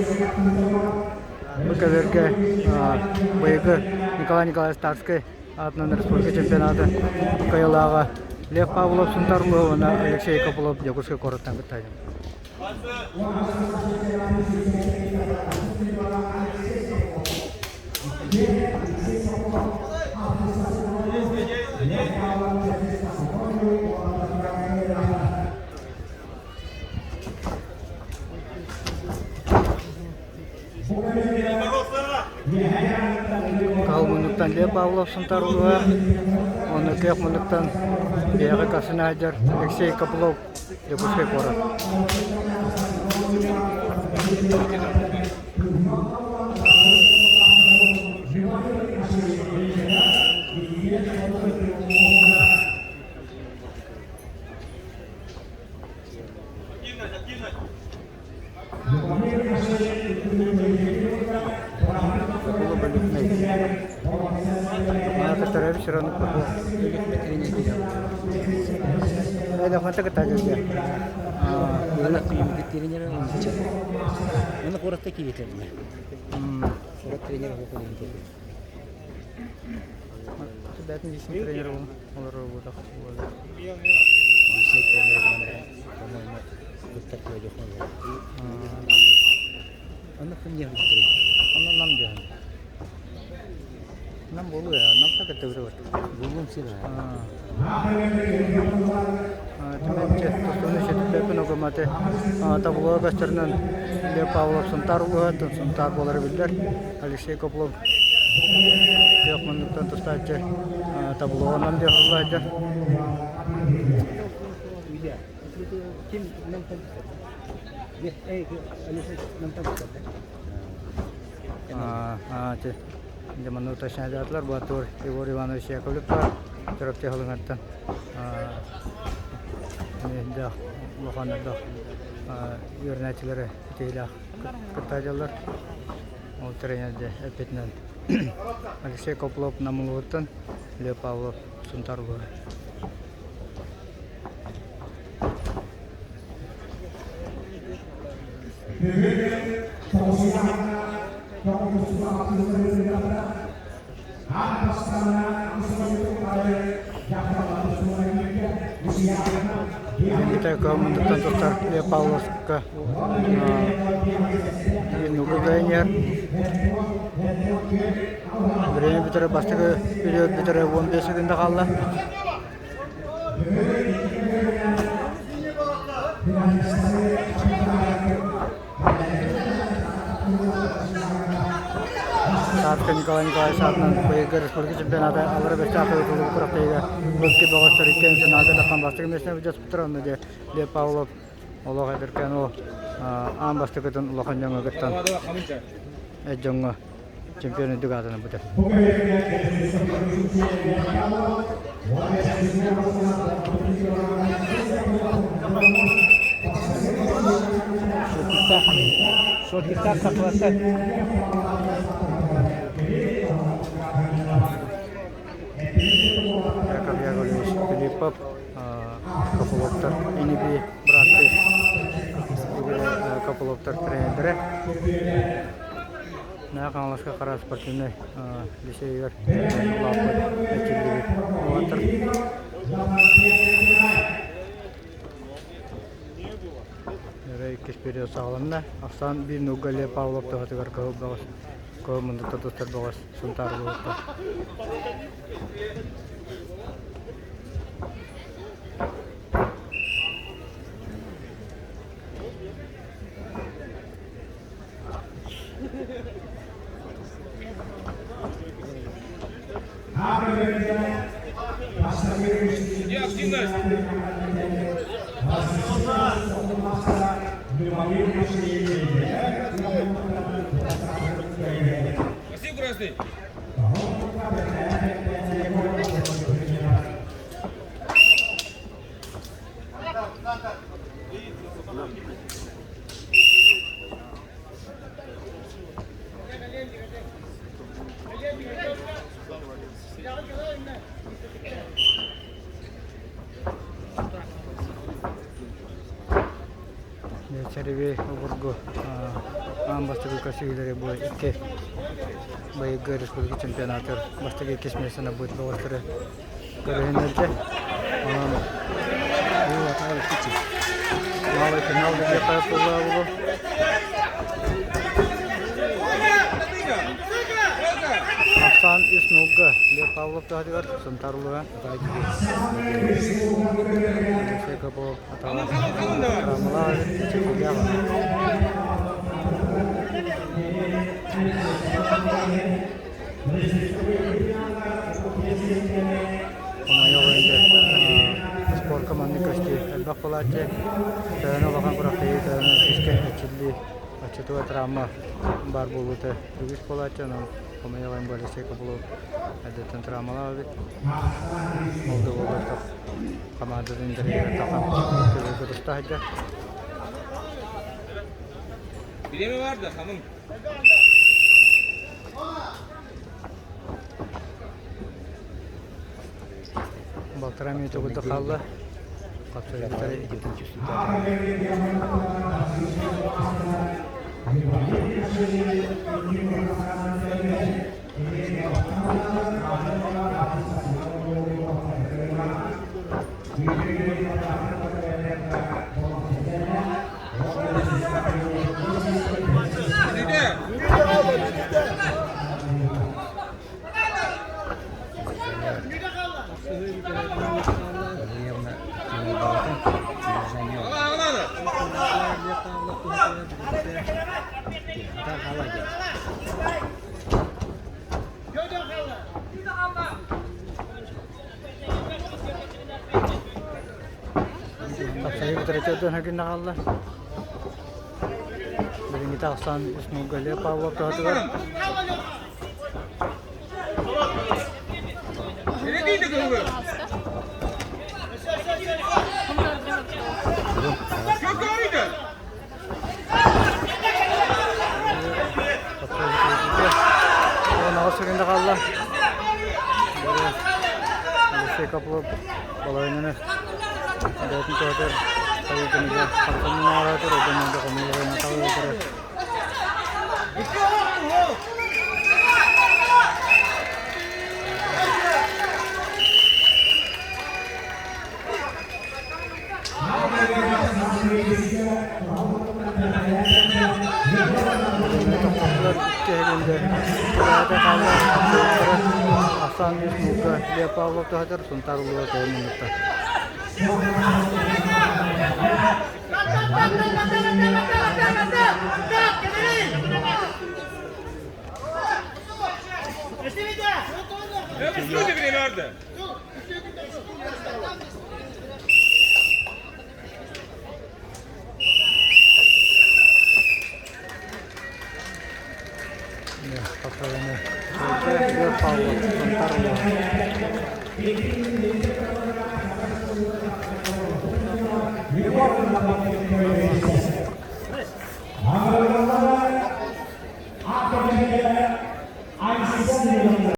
Бу кэлэргэ быйылгы Николай Николаевич Тарскай аатынан республика чемпионата кыайыылааҕа Лев Павлов Сунтаар уонна Алексей Копылов Дьокуускай куораттан кыттааччы. Кал муннуктан Лев Павлов Сунтаар улууһа, уонна Кыах муннуктан Биэҕи Касынайдер Алексей Копылов Дьокуускай куорат. Оны куоратта кииритэринэ. Куорат тренер Тренер по-моему, кыттар Онно ким диэн Онно нам диэн. Нам буолуо нам так это врет. Булуум сир Түмэнчэ тустууну ситиппэппин огоматы табло көстөрүнэн Лев Павлов Сунтаар улууһа Сунтаар буолара биллэр. Алексей Коплов Кыах муннуктан тустааччы таблоҕунан диэхуллааччы. Ким Дьэ манна уточняйдаатылар Баатур Егор Иванович Яковлев баар Чурапчы Халыҥаттан дээх улахан элбэх үөрэнээччилэрэ итиилээх кыттааччылар. Ол тренерде эппитинэн Алексей Коплов Нам улууһуттан, Лев Павлов Сунтаар улууһа. Мындыктан туттар Лев Павловска Нугугайнер Время бүтэрэ бастакы период бүтэрэ 15 секунда хаалла. Саатка Николай Николаевич аатынан быйылгы республика чемпионата аллара бэстээх ыытыллыбыт күрэхтэһиигэ Русский бөҕөстөр иккиэн финалга тахсан бастакы миэстэни былдьаспыттара онно дьэ Лев Павлов олох эдэркээн уол аан бастакытын улахан дьоҥҥо кыттан эт дьоҥҥо чемпион үрдүк аатын ылбыта. Шортиктаах сахаларта. Яков Яковлевич Филиппов Копыловтар ини-бии бырааттыы Копыловтар тренердэрэ. Мэҥэ Хаҥаласка хара спортивнай лицейигэр улааппыт, эрчиллибит уолаттар. Эрэ иккис период саҕаланна. Ахсаан биир нуга Лев Павлов туһатыгар кыһыл бөҕөс, кыһыл мундута тустар бөҕөс Сунтаар улууһуттан. Где активность? Спасибо, красный. Чэрибий обургу аан бастакы көрсүһүүлэри бу икки быйылгы республика чемпионатыгар бастакы иккис миэстэни ылбыт бөҕөстөрү көрүһүннэрдэ. Онон малый финал диэххэ буолла буолуо. Ахсаан үс нолга Лев Павлов туһатыгар Сунтаар улууһа Алексей Копылов атаҕа травмалаах эбит Хомойуох иһин спорка маннык көстүү элбэх буолааччы. Төһөнү улахан күрэхтэһии, төһөнү күүскэ эрчиллии, оччотугар травма баар буолуута үгүс буолааччы. Онон хомойуох иһин бу Алексей Копылов эрдэттэн травмалаах эбит. Ол да буоллар хамаандатын интэриэһигэр тахан көбүргэ туста сылдьар. Время бар да, хамын. Балтараа мүнүүтэ курдук хаалла. Хапсайбыттар Тапсайы бүтэрэ гынна хаалла. Билиҥҥитэ ахсаан үс Монголия Павлов туһатыгар. Аҕыс секунда хаалла. Алексей Копылов половинаны бэйэтин туһатар хайыытыныгар хапсанын аараатыр, одоннорго хомуйар Наталья Лев Павлов туһатар Сунтаар улууһа тоҕо муннукта.